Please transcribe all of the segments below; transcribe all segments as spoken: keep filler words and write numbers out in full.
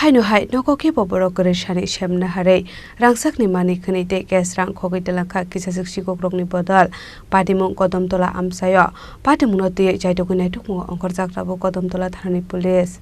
Haino hai nogo khe bo borok kwrwi sani sem naharwi rangsakni manwi khwnwi tei cash rang khogwi twlangkha kisaswk sikokrokni bodol. Patimung Kodamtola amchaio patimungno twiwi chaitugwi naitukmungo ongkhorjak tabuk Kodamtola thanani police.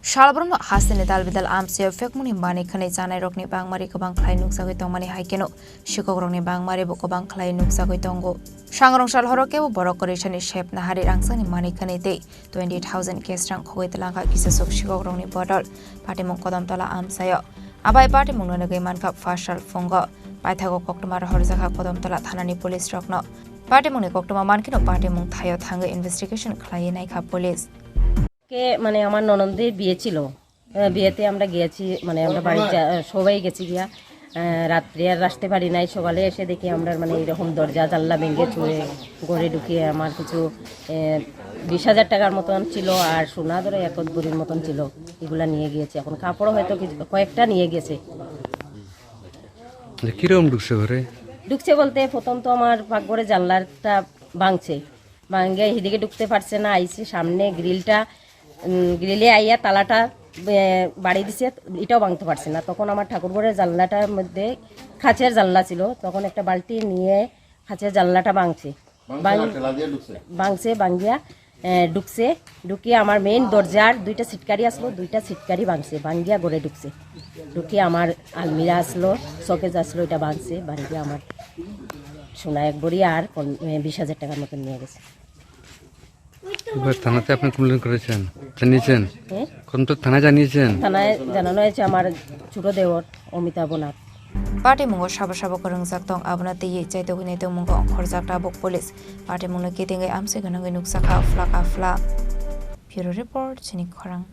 Salbrumno hasteni dalbidal amchaio phekmungni manwi khwnwi chanairokni bangmari kwbang khlai nukjagwi tongmani hai kheno sikokrokni bangmaribo kwbang khlai nukjagwi tongo. Sangrong sal horo kebo borok kwrwisani sep naharwi rangsakni manwi khwnwi tei twenty thousand cash rang khogwi twlangkha kisaswk sikokrokni bodol. Patimung Kodamtola amchaio. Abai patimungno nugwi mankha phasal phungo. Paithago koktwma rohorjakha Kodamtola thanani police rokno. Patimungni koktwma mankheno patimung thaio thangwi investigation khlaiwi naikha police. কে মানে আমার ননদের বিয়ে ছিল। আহ, বিয়েতে আমরা গিয়েছি, মানে আমরা বাড়ির যা-, আহ, সবাই গেছি গিয়া। আহ, রাত্রে আর আসতে পারি নাই, সকালে এসে দেখি আমরা মানে এরকম দরজা জানলা ভেঙে চুরে ঘরে ঢুকিয়ে আমার কিছু, আহ, বিশ হাজার টাকার মতন ছিল আর সোনা ধরো এক ভরির মতন ছিল, এগুলা নিয়ে গিয়েছে। এখন কাপড়ও হয়তো কিছু, কয়েকটা নিয়ে গেছে। যে কিরকম ঢুকছে ঘরে? ঢুকছে বলতে প্রথম তো আমার পাকঘরে জানলাটা ভাঙছে, ভাঙে এদিকে ঢুকতে পারছে না, আইসে সামনে গ্রিলটা, উম, গ্রিলে আইয়া তালাটা, এ, বাড়ি দিছে, এটাও ভাঙতে পারছে না। তখন আমার ঠাকুরঘরের জানলাটার মধ্যে কাচের জানলা ছিল, তখন একটা বালতি নিয়ে কাচের জানলাটা ভাঙছে। ভাঙছে ভাঙ-, না ঠেলা দিয়ে ঢুকছে? ভাঙছে, ভাঙিয়া, এ, ঢুকছে, ঢুকিয়ে আমার মেইন দরজার দুইটা সিটকারি আসলো, দুইটা সিটকারি ভাঙছে, ভাঙিয়া ঘরে ঢুকছে। ঢুকিয়ে আমার আলমিরা আসলো, শোকেস আসলো, এটা ভাঙছে, ভাঙিয়ে আমার সোনা এক ভরি আর পন-, এ, বিশ হাজার টাকার মতন নিয়ে গেছে। এবার থানাতে আপনি কমপ্লেন করেছেন, জানিয়েছেন? হ্যাঁ? কোন তো থানায় জানিয়েছেন? থানায় জানানো হয়েছে আমার ছোট দেওর অমিতাভ Nath. Patimungo sabo sabo kwrwngjak tong, abono twiwi chaitugwi naitokmungo ongkhorjak tabuk police. Patimungno kitingwi amchai gwnangwi nukjakha phlak aphla. Bureau report, chini khorang.